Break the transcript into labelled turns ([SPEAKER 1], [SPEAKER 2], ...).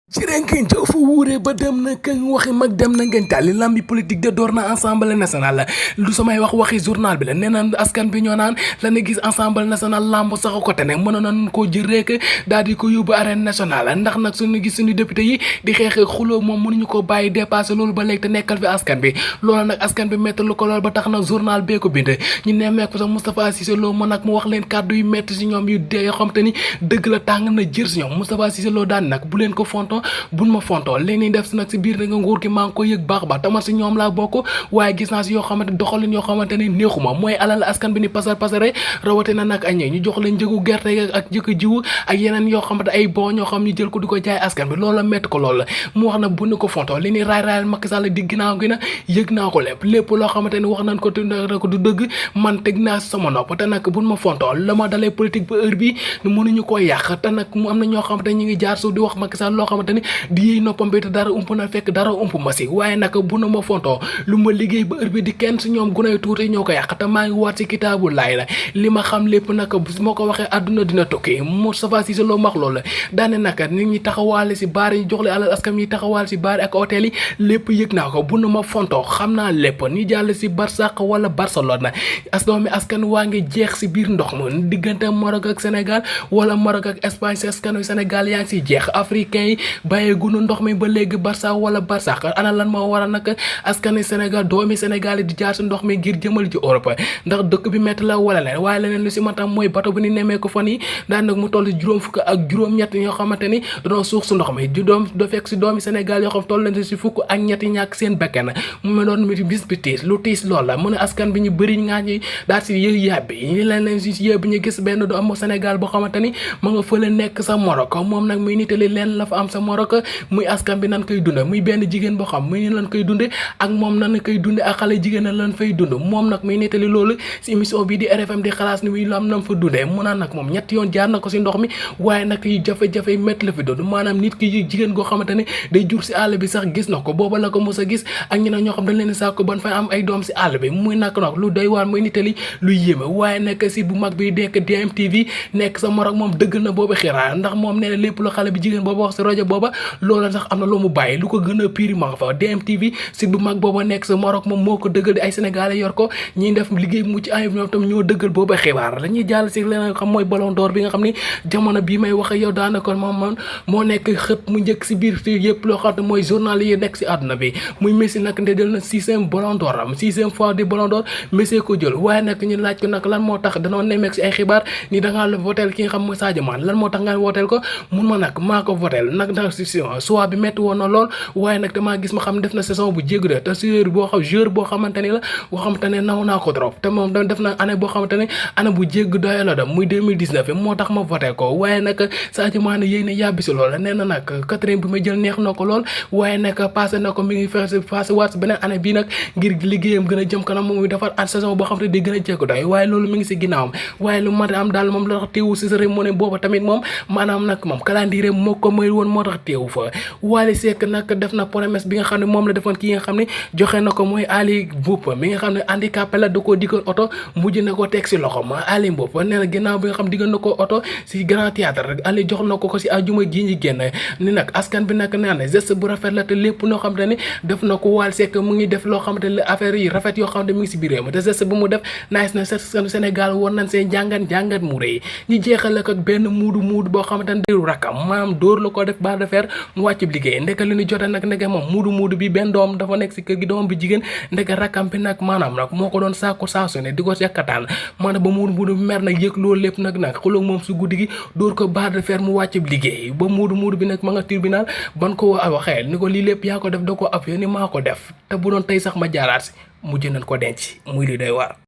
[SPEAKER 1] Cireen fu wuure ba dem na kañ waxi mag dem na ngeen tàlli lambi politique de door na Assemblée nationale lu samay wax waxi journal bi la nee na askan bi ñoo naan la ne gis Assemblée nationale lamb sax ko te ne mënoon nañ koo jël rek daal di ko yóbbu arène nationale ndax nag suñu gis suñu député yi di xeexee xuloo moom mënuñu ko bàyyi dépassé loolu ba léegi te nekkal fi askan bi loolu nag askan bi métti lu ko lool ba tax na journal bee ko bind ñu nemmeeku sax Moustapha Cissé Lo ma nag mu wax leen kàddu yu métti si ñoom yu dee yoo xam te ni dëgg la tàng na jër si ñoom Moustapha Cissé Lo daan nag bu leen ko fonto buñ ma fontoo léegi def si nag si biir da nga nguur gi maa ngi ko yëg baax ba tamat si ñoom laa bokk waaye gis naa si yoo xamante doxalin yoo xamante ni neexuma mooy alal askan bi ni pasare rawatina nag añee ñu jox leen njëgu gerte ak jëkk jiwu ak yeneen yoo xamante ay bon ñoo xam ñu jël ko di ko jaay askan bi loolu la métti ko loolu la mu wax nag bu ñu ko fontoo li ni raay Macky Sall di ginnaaw gi na yëg naa ko lépp loo xamante ni wax nañ ko du dëgg man teg naa sama nopp te nag buñ ma fontoo la ma dalee politique ba heure bi mënuñu ko yàq te nag mu am na ñoo xamante ñu ngi jaar suuf di wax Macky Sall loo xamante ni di yéey noppam bi te dara ump na fekk dara ump ma si waaye nag bu na ma fontoo lu ma liggéey ba heure bi di kenn si ñoom gunay tuuti ñoo ko yàq te maa ngi waat si kitaabu laay la li ma xam lépp nag su ma ko waxee àdduna dina tukki Moustapha Cissé Lo wax loolu la daane nag nit ñi taxawaale si baar yi jox le alal askan yi taxawaale si baar ak hôtel yi lépp yëg naa ko bu na ma fontoo xam naa lépp ni jàll si Barsaq wala Barcelone doomi askan waa ngi jeex si biir ndox ma diggante Maroc ak Sénégal wala Maroc ak Espagne si askanu Sénégal yaa ngi si jeex africain yi bàyyee gunu ndox mi ba léegi Barça wala Barsaq ana lan moo war a nag askanu Sénégal doomi Sénégal yi di jaar si ndox mi ngir jëmal ji Europe ndax dëkk bi métti la wala leen waaye leneen lu si matam mooy bato bu ni nemee ko fan yi daan nag mu toll juróom fukk ak juróom-ñett ñoo xamante ni dañoo suux si ndox mi di doom do fekk si doomi Sénégal yoo xam toll leen si fukk ak ñetti ñàkk seen bekkan mu ma doon mi bis bi tiis lu tiis loolu la mu ne askan bi ñu bëri ngaa ñi daal si yë yàbbi ñi leen si yëb ñu gis benn du am Sénégal boo xamante ni ma nga fële nekk sa Maroc moom nag muy nitali leen la fa am sa Maroc muy askan bi nan koy dunde muy benn jigéen boo xam muy lan koy dunde ak moom nan koy dunde ak xale jigéen na lan fay dund moom nag muy nettali loolu si émission bii di RFM di xalaas ni muy lam nam fa dundee mu naan nag moom ñetti yoon jaar na ko si ndox mi waaye nag yu jafe-jafe métti la fi dund maanaam nit ki jigéen goo xamante ne day jur si àll bi sax gis na ko booba la ko mos a gis ak ñeneen ñoo xam dañ leen saako ban fay am ay doom si àll bi muy nag lu doy waar muy nettali lu yéeme waaye nekk si bu mag bi dekk DMTV nekk sa Maroc moom dëgg na booba xiraa ndax moom nee na lépp lu xale bi jigéen booba wax si rajo booba loola sax am na lu mu bàyyi lu ko gën a pire ma nga fa DMTV si bu mag booba nekk sa Maroc moom moo ko dëggal di ay sénégalais yor ko ñiy def liggéey bu mucc ayib ñoom tam ñoo dëggal booba xibaar dañuy jàll si leneen xam mooy ballon d'or bi nga xam ni jamono bii may wax yow daanaka moom moo nekk xët mu njëkk si biir si yëpp loo xam ne mooy journal yi nekk si àdduna bi muy Messi nag nde jël na 6e ballon d'or am 6e fois di ballon d'or Messi ko jël waaye nag ñu laaj ko nag lan moo tax danoo nemmeek si ay xibaar ni dangaa la votel ki nga xam mooy Sadio Mané lan moo tax nga votel ko mun ma nag maa ko votel nag da soit bi métti woon na lool waaye nag damaa gis ma xam def na saison bu jéggu de te joueur boo xamante ni la boo xamante ne naw naa ko trop te moom def na année boo xamante ne année bu jégg doyo la dem muy 2019 moo tax ma voté ko waaye nag Sadio Mané yéy na yàbbi si lool nee na nag 4e bi ma jël neex na ko lool waaye nag passé na ko mi ngi passé waat si beneen année bii nag ngir liggéeyam gën a jëm kanam moom muy defar an saison boo xamante di gën a jégg doy waaye loolu mi ngi si ginnaawam waaye lu mat am daal moom la tax teewu si cérémonie booba tamit moom maanaam nag moom calendrier moo ko may woon moo tax teewu fa Wally Seck nag def na promesse bi nga xam ne moom la defoon ki nga xam ne joxe na ko mooy Ali Mboup mi nga xam ne handicapé la da koo diggal oto mujj na ko teg si loxom Ali Mboup nee na ginnaaw bi nga xam diggal na ko oto si Grand Théâtre rek Ali jox na ko si ajuma ji ñi génn ni nag askan bi nag nee na geste bu rafet la te lépp loo xam te ne def na ko Wally Seck mu ngi def loo xamante ne affaire yi rafet yoo xam ne mu ngi si biir réew mi te geste bu mu def nice na Sénégal war nañ seen jàngat mu rëy ñu jeexale ko ak benn muudu boo xamante ne diru rakkam maanaam dóor la ko def barre de fer mu wàcc liggéey ndeke li ñu jote nag ndeke moom muudu bi benn doom dafa nekk si kër gi doom bi jigéen ndeke rakkam bi nag maanaam nag moo ko doon sàkku saasu ne di ko yakkataan maanaam ba muudu mer nag yëg loolu lépp nag xuloog moom su guddi gi dóor ko barre de fer mu wàcc liggéey ba muudu bi nag ma nga tribunal ban ko waxee ni ko lii lépp yaa ko def da ko appuyé ni maa ko def te bu doon tey sax ma jaaraat si mujj nañ ko denc muy li doy waar